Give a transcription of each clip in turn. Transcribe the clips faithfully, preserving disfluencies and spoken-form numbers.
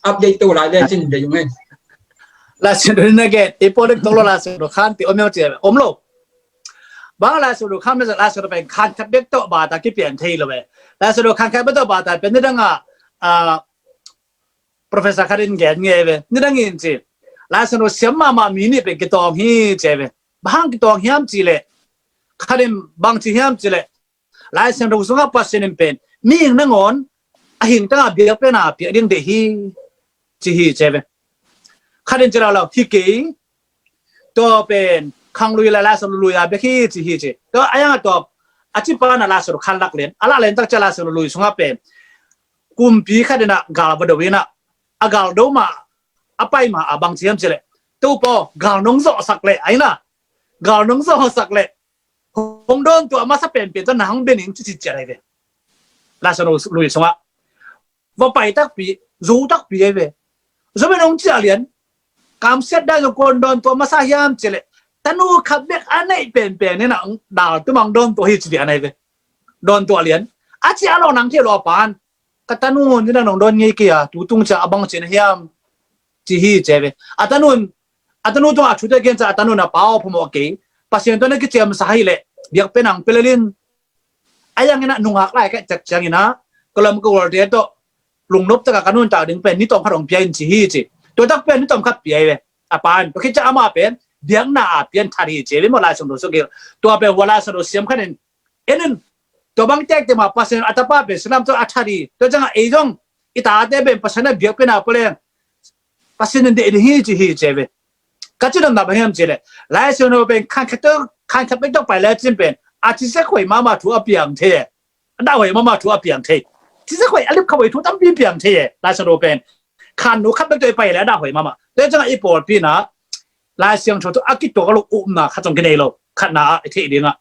Update to lai le cin de yung eh. Lai Siangtho na gen, i pawlik tawh lo Lai Siangtho khan ti om lo ci om lo. Bang Lai Siangtho khan masa Lai Siangtho pen khan khat bek tawh bata kipian thei lo ve. Lai Siangtho khan khat bek tawh bata pen ni dang a, a, professor khat in gen nge ve. Ni dang in ci. Lai Siangtho siam mahmah mi nih pen kitawng hi ci ve. Bang kitawng hiam ci le. Khat in bang ci hiam ci le. Lai Siangtho sungah Pasian in pen mihing nangawn a hing tangah biakpiakna piak ding deih hi ci hi ci ve. Khat in ci lo lo hi kei. Tua pen khanglui la Lai Siangtho lui a bek hi ci hi ci. Tua a yang a tua a ci pa na Lai Siangtho khan lak lian a lak lian tak ci Lai Siangtho lui sungah pen kumpi khat in a gal va do in a, a gal do ma a pai ma a bang ci hiam ci le. Topa gal nong zawhsak le a ina gal nong zawhsak le hong dawn tua masa penpen tawh na hang bening ci ci ciat ai ve. Lai Siangtho lui sungah va pai takpi zo takpi ai ve. Zo ben hong ciah lian kamsiat dan zong kuan dawn tua masa hiam ci le tanu khat bek a neih penpen in a dal tumang dawn tua hi ci lian ai ve. Dawn tua lian a ci a lo nang thei lo a pan ka tanu hun ci na nong dawn ngei kei a tu tung cia a bang ci na hiam ci hi ci ai ve. A tanu a tanu tungah a thute gen ca a tanu na pau phamawh kei Pasian tawh na kiciamsa hi le biakpiakna ang pelelin a yang in a nungak lai ka cak ciang in a ka lam ka ualte tawh lungnop taka ka nuntak ding pen ni tawm khat hong pia in ci hi ci. Tua tak pen ni tawm khat pia hi ve. A pan tua khit ciang amah pen biakna a pian that hi ci hi maw Lai Siangtho suk hi. Tua pen hua Lai Siangtho siam khat in en in tua bang tektek ma Pasian a tapa pen sinam tawh a that hi. Tua ciangah ei zong i tate pen Pasian a biakpiakna pua leng Pasian in deih ding hi ci hi ci ve. Ka ci nopna bang hiam ci le Lai Siangtho pen khan khat tawh khan khat bek tawh pai le cin pen a ci sak huai mahmah thu a piang thei e. A dah huai mahmah thu a piang thei. Ci sak huai a lip kha huai thu tampi piang thei e Lai Siangtho pen. Khan nu khat bek tawh i pai le a dah huai mahmah. Tua ciangah i pawlpi na Lai Siangtho tawh a kituak a lo upna khat zong kinei lo khatna ah i theih dingah.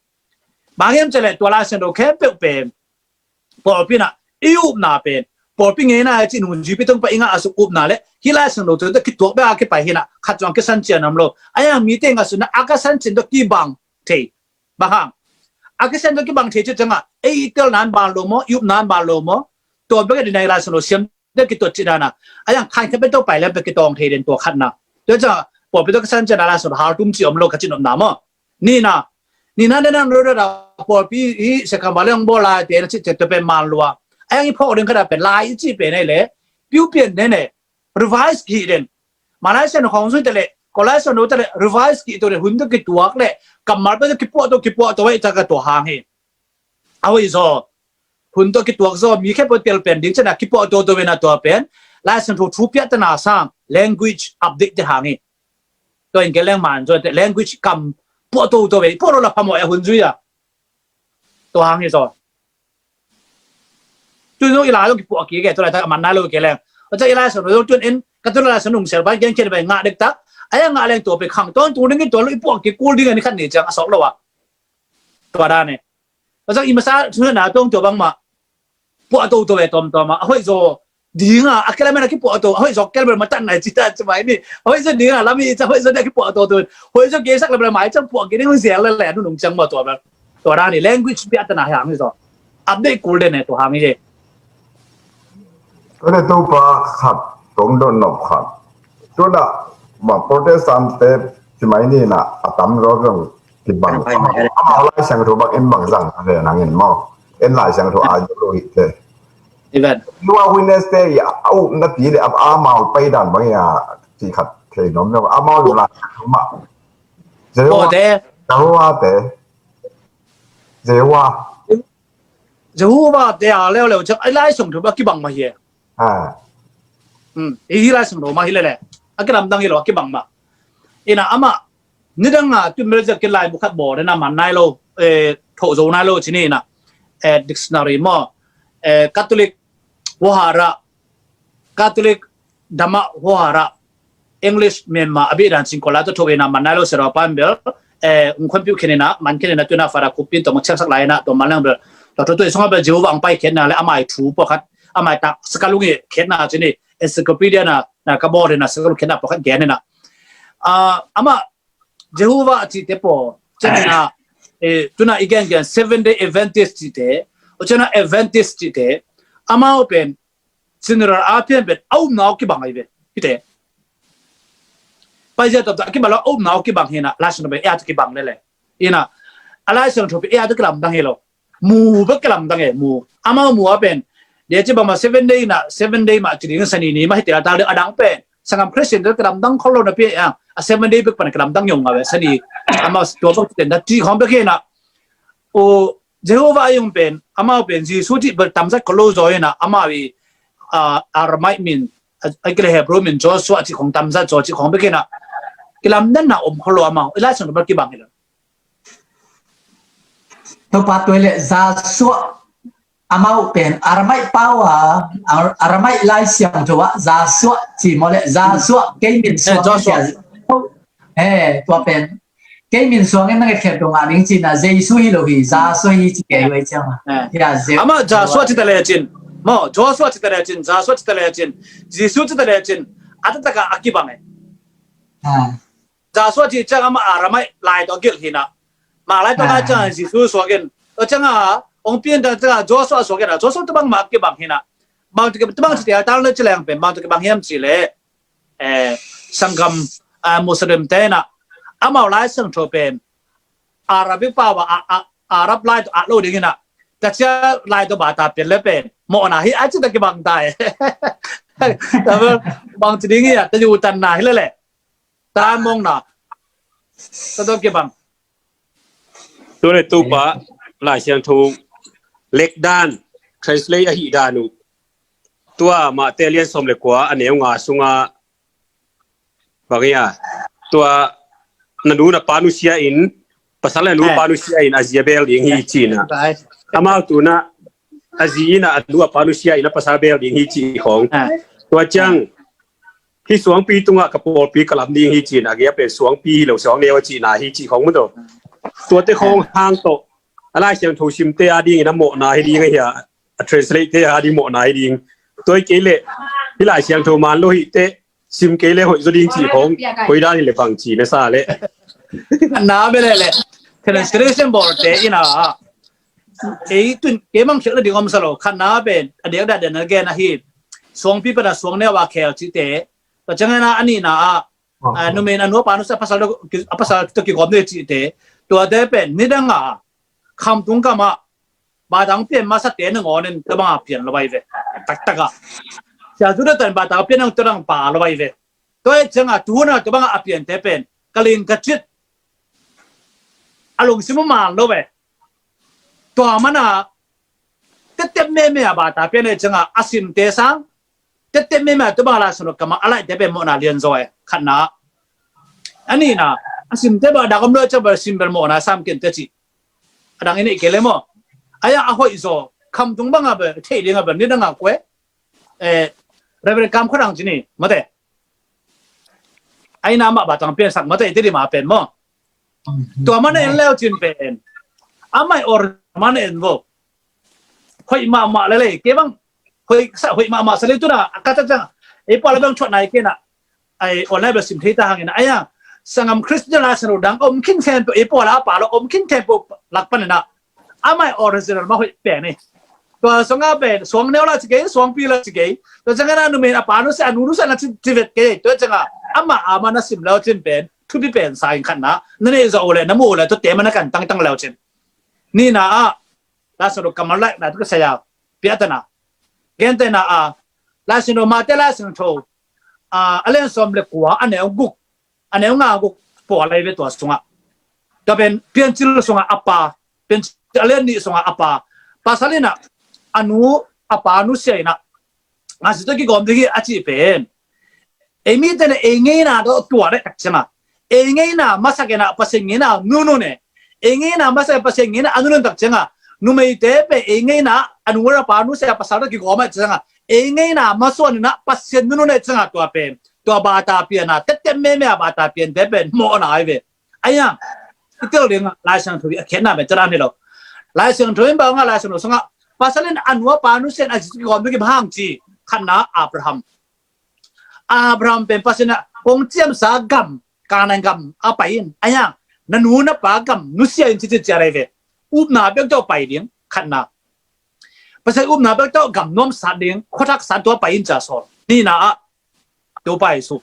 Bang hiam ci le tua Lai Siangtho khempeuh pen pawlpi na i upna pen pawlpi ngeina a ci nungzuipi tungpa i ngah a suk upna le hi Lai Siangtho tawh kituak bek a kipai hi na khat zong a kisan cian om lo. A yang mite ngah suk na a kisan cian tawh kibang thei. Bang hang a kisan tawh kibang thei ci ciangah ei i tel nan ban lo maw i up nan ban lo maw. Tua bek a dina i Lai Siangtho siam deuh kituat cih dana a yang khan khat bek tawh pai lem pek kitawng thei den tua khatna. Tua ciang pawlpi tawh ka san ciang a Lai Siangtho haltum ci om lo ka cin omna maw? Nihna, nihna dena no dada pawlpi hi sekamba leng bawl lai te na cih ciang tua pen man lua. A yang i phawk ding khat a pen lai i cih pen ei le piu pian den e revise kihih den. Malaysia na khawng zui te le Malaysia no te le revise kihih to le hun to kituak le kammal pen to kipuah to kipuah to wei caka tua hang hi. A hoih zaw hun tawh kituak zaw mi khempeuh tel pen ding ciangin a kipuah toto ve na tua pen Lai Siangtho thu piahtana sang language update te hang hi. Tua in ke leng man zaw te language kam puah toto ve puah lo la phamawh a hun zui a tua hang hi zaw. Tun zong i lai zong kipuah kik e tua lai tak a man nai lo ke leng a ca i Lai Siangtho zong tun in ka tun Lai Siangtho nungsel pai gen khen pai ngah dek tak a ia ngah leng tua pen khang tawntung ding in tua lo i puah kik kul ding a ni khat ni ciang a sawk lo a tua dan e. Pasal i masa thungetna tawng tua bangmah puah toto ve tawmtawm ah a hoih zaw dinga a kelamen a kipuah to a hoih zaw kelamen matatna i cita cimai ni a hoih zaw dinga lami i ca hoih zaw ni a kipuah toto hoih zaw geisak lemen a mai cang puah kei ding zel lele a nunung ciang maw tua bel tua dan i language piahtana hiang hi zaw update kul den e tua hang hi. Tua le Topa khat tong don nop khat. Tuna ma Protestant te cimai ni na a tam zaw zong kibang. Ama Lai Siangtho bang in bang zang a le nangin maw. En Lai Siangtho a zong lo hi te. Amen. Tua Wednesday a upna pi le amau pai dan bang ia ci khat thei nom lo amau Lai Siangtho ma. Jehovah te. Jehovah te. Jehovah. Jehovah te a leuleu ciang a Lai Siangtho a kibang mah hi e. Hi hi Lai Siangtho mah hi lele a kilamdang hi lo a kibang mah. Ina amah nidang a tun bel zia kilai bu khat bawl dena man nai lo thoh zo nai lo cini ina dictionary maw Catholic Wohara Catholic Dhamma Wohara English Myanmar a bih dan singkol lai tua tho ina man nai lo sero pan bel ung khon piu khen ina man khen ina tuna fara kupin tua mong chiang sak lai ina tua man lang bel tua tho tua isong bel Jehovah ang pai khen na le amai thu po khat amai tak sakalungi khen na chini encyclopedia na na ka bor ina sakalung khen na po khat gen ina ama Jehovah ci te po chena tuna i gen gen Seven Day Adventist ci te o chena Adventist ci te amau pen General a pian pen a upna uh kibang ahi ve. Hite. Paizia tawp tawh a kibang lo, a upna uh kibang hi na, Lai Siangtho pen ei a tawh kibang lele. Ina, a Lai Siangtho pen ei a tawh kilamdang hi lo. Mu bek kilamdang e, mu. Amau mu a pen. Dia ci bangmah seven day na, seven day mah ci ding, Sani ni mah hi tel tal ding, a dang pen. Sanggam Christian tawh kilamdang khol lo napi a, a seven day bek pan kilamdang yong a ve, Sani. Amau tua bek ci den da ci khong bek hi na. O, Jehovah a yong pen, amau pen, Jesu ci bek tamzat khol lo zaw hi na, amau i, a, Aramaic min, a, a kile Hebrew min, Joshua ci khong tamzat zaw ci khong bek hi na. Kilamdanna om khol lo amau, i Lai Siangtho bek kibang hi lo. Topa tua le Joshua, amau pen Aramaic pau a, Ar-, Aramaic Lai Siangtho ah Joshua ci maw le, Joshua kei min suang, Joshua. Eh, tua pen kei min suang in nang et khem tung a ning cina, Jesu hi lo hi, Joshua hi ci kei wei ciang a. Eh. Ya, Je-, amah Joshua ci ta le cin. Maw, Joshua ci ta le cin, Joshua ci ta le cin, Jesu ci ta le cin. A taktak a a kibang e. Ah. Joshua ci ciang amah Aramaic lai tawh gilh hi na. Mah lai tawh lai ciang Jesu suak in. Tua ciang a, ong pian dang ciang a, Joshua suak in a. Joshua tua bang mah kibang hi na. Bang tua kibang, tua bang ci tia tal na ci leng pen, bang tua kibang hiam ci le. Eh, sanggam, ah, Muslim te na. Amau Lai Siangtho pen. Arabic pau a, a, a, Arab lai tawh a lo ding hi na. Tua cia lai tawh bata pian le pen. Mawhna hi a ci ta kibang ta e. Tua bang ci ding hi a, ta yu tan na hi le le. Tan mawng na. Tua tua kibang. Tua le Topa, Lai Siangtho lek dan, translate ahi dan uh. Tua Mate lian sawm le kua a neu nga sunga bang ia. Tua na nu na pa nusia in, pasal na nu pa nusia in a zi a bel ding hi cina. Amau tu na a zi in a nu a pa nusia in a pasal bel ding hi ci khong. Tua ciang, hih suangpi tungah ka pawlpi ka lam ding hi cin, a gei a pen suangpi hi lo, suang neu a cihna hi cih khong maw taw. Tuate khong hang tawh a Lai Siangtho simte a dingin a mawhna hi ding ahi a, a translate te a ding mawhna hi ding. Tua hi kei leh hih Lai Siangtho man lo hih teh sim kei leh hoih zaw ding cih khong, koi dan hi leh bang ci na sa leh. Na bia leh leh translation bawlte in a, ei tun kei mang khialh na ding om sa lo, khatna pen a diakdiak den a gen ahi. Suangpi pan a suang neu a khel cihte, tua ciangin a nihna ah, ah, numei in a nu a pa nusia a pasal tawh ki, a pasal tawh kigawm ding cihte, tuate pen nidang a khamtung gam ah batang pian masate nangawn in tua bang a pian lo bai ve. Taktak a Sia Judah tan batang pian nang tua bang pa lo bai ve. Tua hi ciang a tuhun a tua bang a piante pen ka ling ka cit a lungsim a man lo ve. Tua man a teptep meme a bata pian hi ciang a a simte sang teptep meme a tua bang a Lai Siangtho kammal a laihte pen mawhna lian zaw e, khatna. A nihna, a simte bang a dak om lo ciang bel sim bel mawhna sam kei in teh ci. A dang i neih kei leh maw. Ahi a hoih zaw, khamtung bang a bel theih ding a bel nidang a kua, eh, Reverend Kam Khua Dang ci ni, mate. Ahi na mah batang pian sak mate i ti di mah pen maw. Tua man a en leu cin pen. Amah i or man a en vo. Hoih mahmah lel ei, kei bang hoih sa, hoih mahmah sa lei tu na, a ka cak cang. Ei pawl a bang thuat nai kei na. Ai online bel sim thei ta hang in a, ai a, sanggam Christian Lai Siangtho dang om khin khempeuh, ei pawl a pa lo om khin khempeuh lak pan in a, amah i original mah hoih pen hi. Tua sung a pen suang neu la ci kei, suangpi la ci kei. Tua ciang a numei in a pa nusia, a nu nusia na ci, ci vet kei. Tua ciang a amah a man a sim leu cin pen thupi pen sa in, khatna. Na neih zawh uh leh na muh uh leh tuate man a kan tangtang leu cin. Nihna ah Lai Siangtho kammal laihna tu ka sa a, piahtana. Gentehna ah Lai Siangtho, Mate Lai Siangtho, ah, a lian sawm le kua, a neu guk, a neu nga guk pawl ahi ve tua sungah. Tua pen Piancil sungah a pa, Piancil a lian nih sungah a pa, pasal in a, a nu, a pa nusia in a, a zi tawh kigawm ding hi a cih pen. Ei mite in a ei ngeina tawh tua leh tak ciang a, ei ngeina masak in a Pasian ngeina nunun e. Ei ngeina masak in Pasian ngeina a nunun tak ciang a, numeite pen ei ngeina a nu a pa nusia pasal tawh kigawm a ciang a, ei ngeina masuan in a Pasian nunun e ciang a tua pen. Tua bata pian a, teptep meme a bata piante pen mawhna ahi ve. Ahi a, i tel ding a, Lai Siangtho i a khiatna pen tua dan hi lo. Lai Siangtho in bang a, Lai Siangtho sungah pasal in a nu a pa nusia in a zi tawh kigawm ding hi bang hang ci, khatna Abraham. Abraham pen Pasian in a kong ciamsa gam, Kanaan gam a pai in. Ahi a, na nu na pa gam nusia in ci ci ciat ahi ve. Upna bek tawh pai ding, khatna. Pasian upna bek tawh gam nuam sat ding, khuathak sat tua pai in ca sawl. Nihna ah, Topa Jesu.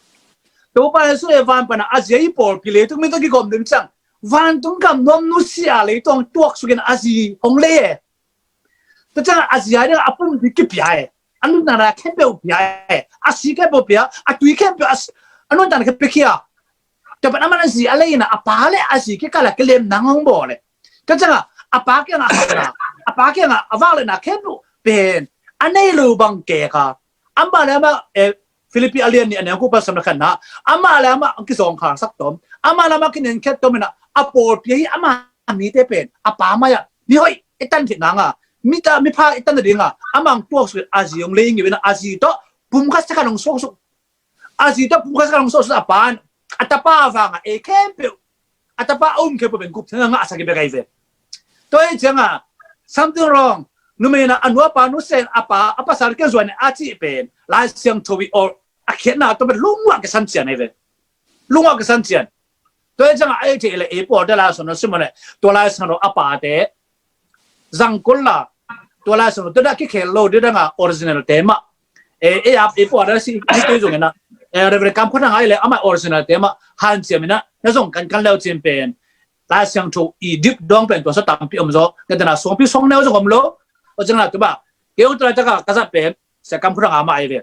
Topa Jesu e van pana a zia i pawlpi leitung mi tawh kigawm ding ciang. Vantung gam nuam nusia leitung tuaksukin a zi hong lei e. Tua ciang a zia ding a pumpi kipia e. A nuntakna khempeuh pia e. A si khempeuh pia, a tui khempeuh a, a nuntakna khempeuh kia. Tua pan aman a zi a leina, a pa le a zi kikala kilem nang hong bawl e. Tua ciang a, a pa kiang a, a pa kiang a, a vak le na khempeuh pen a nei lo bang keka. Amah le amah, eh, Philippi a lian nih a neu kupa samna khatna. Amah le amah kizawng kha sak tom. Amah le amah kinen khet tom ina, a pawlpi hi amah mite pen a pa mai-ah mi hoih i tan thei nanga, mi ta, mi pha i tan nadinga amah ang tuaksuk a zi hong lei ngiu ina, a zi tawh pum khat sakhan hong suaksuk. A zi tawh pum khat sakhan hong suaksuk a pan a tapa vanga ei khempeuh, a tapa a um khempeuh pen gupkhiatna ngahsak hi bek ahi ve. Tua hi cianga something wrong. Numei ina a nu a pa nusia in a pa a pasal kiang zuan in a cih pen Lai Siangtho i awl a khiatna tawh pen lungua kisan cian ahi ve. Lungua kisan cian. Tua hi cianga ei thei le ei pawlte Lai Siangtho sim le tua Lai Siangtho a pate zang kul la, tua Lai Siangtho tua dah kikhel lo, tua danga original te mah. E, e, a, e, pua da si, si tui zong ina. E, Reverend Kam Khua Thang ai le, amah original te mah, hanciam ina, na zong kan kan leu cin pen. Lai Siangtho i dik dong pen, tua sa tampi om zo, na dana suangpi suang neu zong om lo, o zong na tu ba. Keu tua taka, ka zat pen, Sia Kam Khua Thang amah ai ve.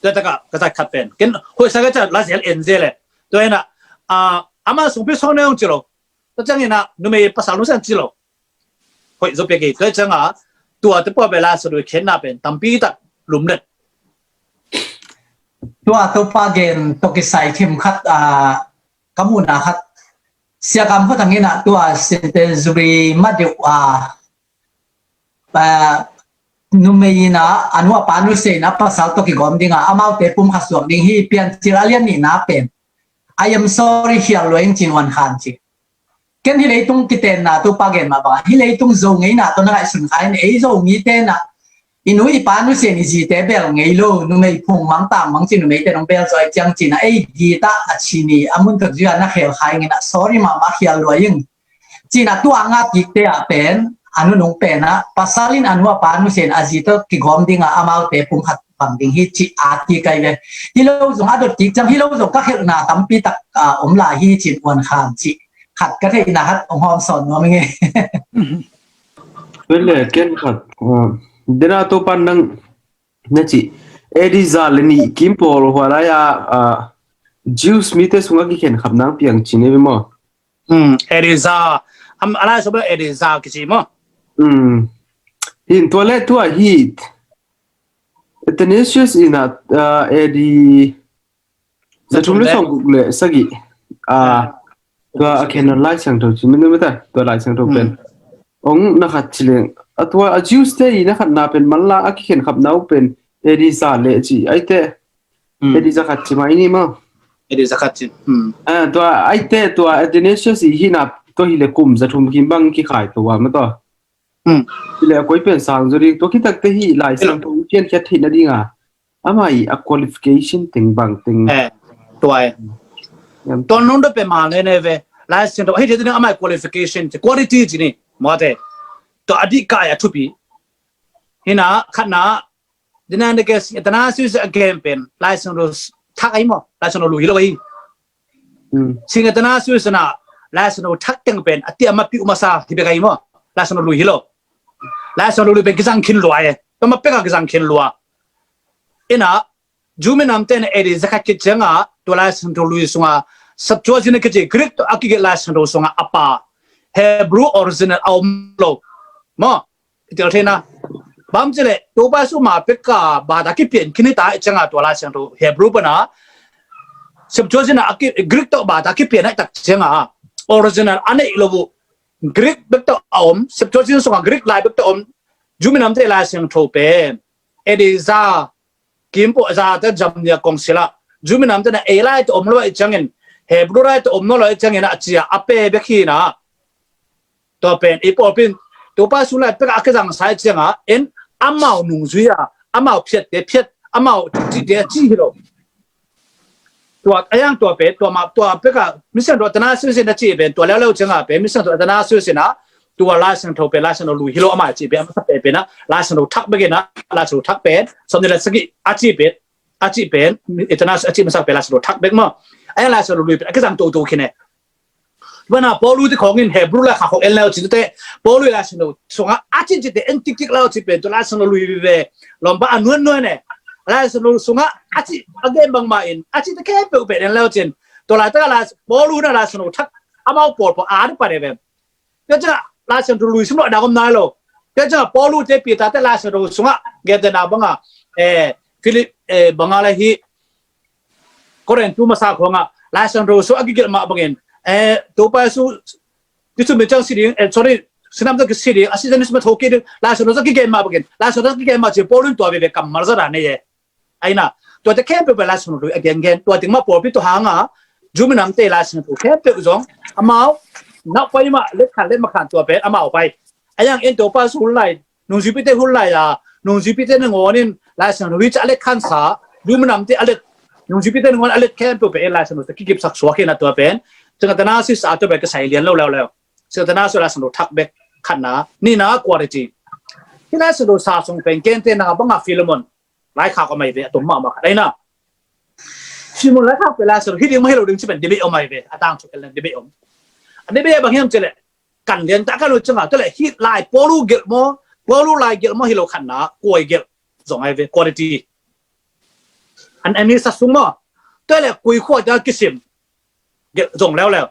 Tua taka, ka zat khat pen. Ken, hoi sa ka ca, la zel en zel le. Tua ina, a, amah suangpi suang neu zong ci lo. Tua ciang ina, numei pasal nusia in ci lo. Hoih zo pia kei, tua cianga, tua te pua bela sa dui khenna pen, tampi tak lumlet. Tua Topa gen tawh kisai thim khat, a, ka muhna khat. Sia Kam Khua Thang ina tua Centenary ma deuh, a, a, numei ina, a nu a pa nusia ina, pasal tawh kigawm dinga, amaute pum khat suak ding hi, Piancil a lian nihna pen. I am sorry, khial lua ing cin wan khan ci. Ken hi leitung kitenna Topa gen mah banga, hi leitung Zo ngeina tawh na ngaihsun kha in ei Zo mite na, i nu i pa nusia in i zite bel ngei lo, numei phung mang tang mang ci numeite nong bel zaw i ciang cina ei gita a cini a mun tak zui a na khel kha ing ina sorry mahmah khial lua ing. Cina tua nga kikte ah pen, a nunung pen ah, pasal in a nu a pa nusia in a zi tawh kigawm dinga amaute pum khat pang ding hi ci a ti kai ve. Hi lo zong a dot kik ciang, hi lo zong ka khelhna tampi tak, a, om lai hi cin uan khan ci. Khat ka theihna khat ong hawm sawn nuam ing e. Pen le ken khat, a, dena Topan nang na ci. A D za le nih kim pawl hua lai a, a, Jews mite sungah kikhen khap nang piang cin e maw? Hmm, A D za. Am, a lai sungah A D za kici maw? Hmm. Hin tua le tua hi. Athanasius in a, a, A D za thum le sawm guk le sagih. A, tua a khen Lai Siangtho ci, min mita, tua Lai Siangtho pen. Hmm. Ong na khat ci leng. A tua a Jews te i na khat na pen manlang a kikhen khap nau pen A D za le ci. Ai te. Hmm. A D za khat ci mai ni maw? A D za khat ci. Hmm. A, tua ai te tua Athanasius i hi na tua hi le kum za thum kim bang kikhai tua ma tua. Hmm. Hi le a koi pen sang zo ding tua kitak te hi Lai Siangtho pian khiat theihna dinga. Amah i a qualification teng bang teng. Eh, tua e. Yam. Tua nung da pe ma ne ne ve. Lai Siangtho hi te ding amah i qualification te quality ci ni. Maw te. Tua a di ka a thupi. Hi na khat na Dina ne ke Athanasius a gen pen Lai Siangtho thak ai maw, Lai Siangtho lui hi lo ai. Hmm. Sing Athanasius na Lai Siangtho thak teng pen a ti a ma pi uma sa hi bek ai maw, Lai Siangtho lui hi lo. Lai Siangtho lui pen kizang khin lua e. Tua ma pek a kizang khin lua. Ina Jew minam te na A D za khat khit cianga tua Lai Siangtho lui sunga Septuagint kici Greek tawh a kigelh Lai Siangtho sunga a pa Hebrew original a om lo. Maw? I tel theina. Bang ci le, Topa Jesu ma pek a bata kipian khin hi ta i cianga tua Lai Siangtho Hebrew pana. Septuagint a ki, Greek tawh bata kipian a i tak cianga. Original a neih lo bu. Greek bek tawh a om, Septuagint sunga Greek lai bek tawh om. Jew minam te Lai Siangtho pen. A D za, kim pawh za te zam nia kong sila. Jew minam te na ei lai tawh om lo i ciangin. Hebrew lai tawh om lo i ciangin a cia a pe bek hi na. Tua pen, i pawlpi in, Topa Jesu lai pek a kizang sa i cianga, en amau nungzui a, amau phiat te phiat, amau ci te ci hi lo. Tua, a yang tua pen, tua ma, tua pek a, mi siang tua Athanasius in a ci pen, tua leuleu cianga pen, mi siang tua Athanasius in a, tua Lai Siangtho pen, Lai Siangtho lui hi lo amah cih pen, a masa pen pen a, Lai Siangtho thak bek in a, Lai Siangtho thak pen, sawmnih le sagih a cih pen, a cih pen, i tana a cih masak pen Lai Siangtho thak bek maw. A Lai Siangtho lui pen a kizang toto khin e. Tua na Paulu te khawng in Hebru le kha khawng en leu cin te, Paulu Lai Siangtho sungah a cih cih te en tiktik leu cih pen, tua Lai Siangtho lui ve, lawm ba a nuan nuan e. Lai Siangtho sungah a cih a gen bangmah in, a cih te khempeuh pen en leu cin, tua laitak a Lai Paulu na Lai Siangtho thak amau pawlpawl a di pan e ve. Tua ciangah Lai Siangtho lui sim lo a dang om nai lo. Tua ciangah Paulu te Peter te Lai Siangtho sungah gentehna bangah, eh, Philip, eh, bangah le hi Korintu masa khawngah Lai Siangtho sungah a kigelh mah bangin, eh, Topa Jesu, Jesu min ciang si ding, eh, sorry, sinam ciang si ding, a si ciang ni sima tho ki ding, Lai Siangtho sungah kigen mah bangin, Lai Siangtho sungah kigen mah ci Paulu in tua veve kammal za dan nei e. Aina, tua te khempeuh pen Lai Siangtho lui a gengen, tua ting mah pawlpi tua hanga, Jew minamte Lai Siangtho khempeuh zong, amau, nak pai mah, let khan, let mah khan tua pen, amau pai. A yang en Topa Jesu hun lai, nungzuipite hun lai a, nungzuipite nangawn in, Lai Siangtho lui ca a let khan sa, Jew minamte a let, nungzuipite nangawn a let khempeuh pen, en Lai Siangtho te kikipsak suak hi na tua pen, ciang tana si sa tua pen ka sai lian lo leu leu. Ciang tana si Lai Siangtho thak bek khatna, nihna quality. Hi Lai Siangtho sa sung pen, gentehna bangah Philemon. Laikhak om ai ve, a tom mahmah khat aina. Simon laikhak pe la sel hi ding mah hi lo ding ci pen debate om ai ve, a tang thuk el debate om. A debate bang hiam ci leh, kan lian ta kan lo canga, tua leh hi lai Paulu gelh maw, Paulu lai gelh maw hi lo khatna, kuai gelh zong ai ve, quality. An, an ni sa sung maw, tua leh kui khua ta kisim gelh zong leuleu.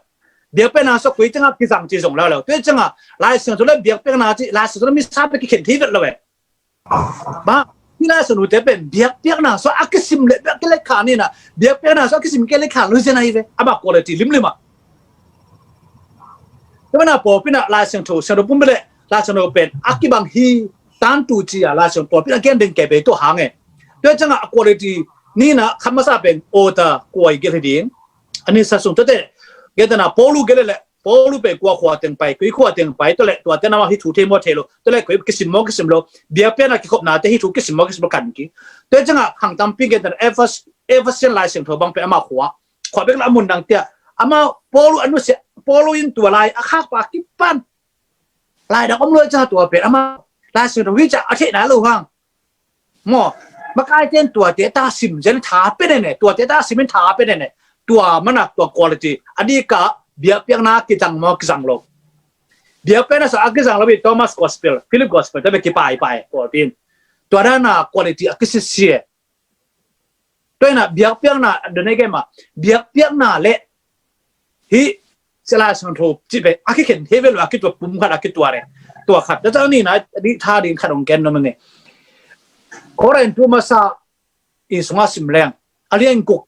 Biakpiakna sua kui ciangah kizang ci zong leuleu. Tua ciangah Lai Siangtho le biakpiakna ci, Lai Siangtho le misa pia kikhen thei vet lo e. Ba, hi Lai Siangtho te pen biakpiakna sua a kisim le biak kilekhan ni na, biakpiakna sua a kisim kilekhan lo zen ahi ve. Ama quality limlim ah. Tua mana pawlpi na Lai Siangtho, Siangtho pumpi le Lai Siangtho pen a kibang hi tan tu ci a Lai Siangtho pawlpi na gen ding kei pe tua hang e. Tua ciangah a quality ni na khat masa pen ota kuai gelh hi ding. Ani sa sung tua te, gentehna Paulu gelh le, Paulu pen kua khua teng pai, kui khua teng pai, tua le, tua te nama hi thu thei maw thei lo, tua le, kui kisim maw kisim lo, biakpiakna kikhopna te hi thu kisim maw kisim lo kan ki. Tua ciangah khang tampi gentehna Efes-, Efesian Lai Siangtho bang pen ama khua, khua bek la a mun dang tia, ama Paulu a nusia, Paulu in tua lai a khak pa kipan, lai dang om lo ca tua pen, ama Lai Siangtho hi ca a theih nai lo hang. Maw, makaite in tuate ta sim zen tha pe nene, tuate ta sim in tha pe nene. Tua mana tua quality. A dika biakpiakna kizang maw kizang lo. Biakpiakna sa a kizang lo bi Thomas Gospel, Philip Gospel, ta be kipaipai, pawlpi in. Tua dana quality a kisisia. Tua ina biakpiakna, dona gema, biakpiakna le hi Lai Siangtho ci ve, a kikhen thei ve lo, a kitua pum khat, a kitua re. Tua khat, tua ciang ni na, di tha ding khat ong ken no mene. Korintu masa i sunga sim leng, a lian guk,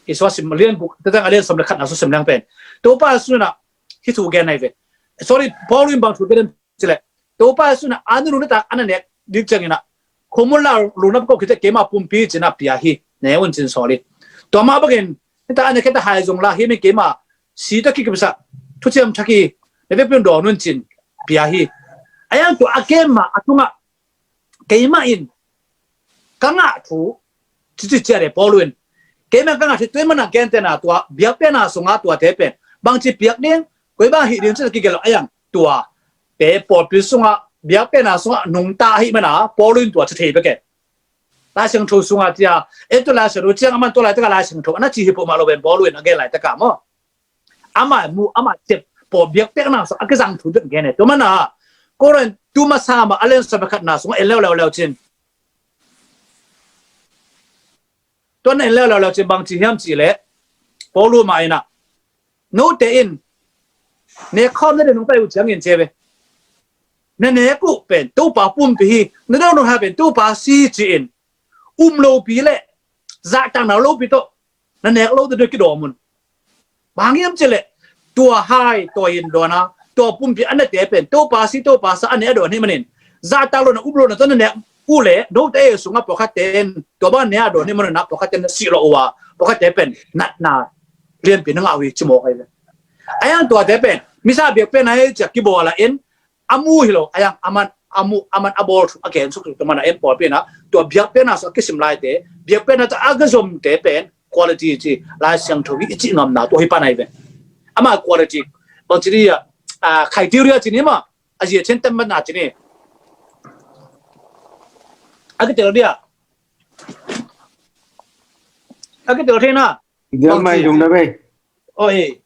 i sunga sim lian guk, tua ciang a lian sawm le khat na su sim leng pen. Topa suna, hi thu gen nai ve. Sorry, Paulu in bang thu gen ci le. Topa suna, a nunu na tak, a na nek, dik ciang ina. Khomun la lu na ko kite keima pumpi cina pia hi. Ne un cin sorry. Tua ma bangin, Hita ane keta hai zong la hi mi keima si ta kikipsa thuciam thaki ne vekpi un dawn un cin pia hi. A yang tua a keima a tunga keima in ka ngah thu cici cia le Paulu in keima ka ngah thu tua mana gentehna tua biakpiakna sunga tua te pen bangci piak ding koi bang hi ding cin kigel a yang tua te pawlpi sunga biakpiakna sunga nungta hi mana Paulu in tua ci thei bek e. Lai Siangtho sunga cia, e tu Lai Siangtho ciang aman tu lai taka Lai Siangtho ana ci hi pawh mah lo ben Paulu in a gen lai taka maw. Amah mu, amah cep pawh biakpiakna sung a kizang thu deuh gen e. Tua mana Korintu masa mah a lian sawm le khatna sung a en leuleu leu cin. Tua na en leuleu leu cin bang ci hiam ci le Paulu mah ina. Note in ne khawm na de nung pai uh ciangin ce ve. Na nek uh pen Topa pumpi hi, na dong nung ha pen Topa si ci-in um lopi le zahtakna lopi tawh na nek lo te deuh kidawm un. Bang hiam ci le tua hai tua in dawn a tua pumpi a nate pen Topa si Topa sa a ne a dawn hi manin zahtak lo na um lo na tawh na nek uh le note e sunga pawlkhatte in tua bang ne a dawn hi manin a pawlkhatte na sih lo uh a pawlkhatte pen natna lianpi na ngah uh hi ci mawk ahi ve. A yang tuate pen misa biakpiakna hi ciak kibawl a en a mu hi lo a yang aman a mu aman a bawl thu a gen suk thu tua mana en pawlpi na tua biakpiakna sung a kisim laite biakpiakna ta a ka zomte pen quality ci Lai Siangtho hi i cih ngamna tua hi pan ahi ve. Ama quality bang ci di a criteria ci ni ma a zia chen tem ban na ci ni. A kitel dia. A kitel thei na. Dia mai dung na bei. Oi.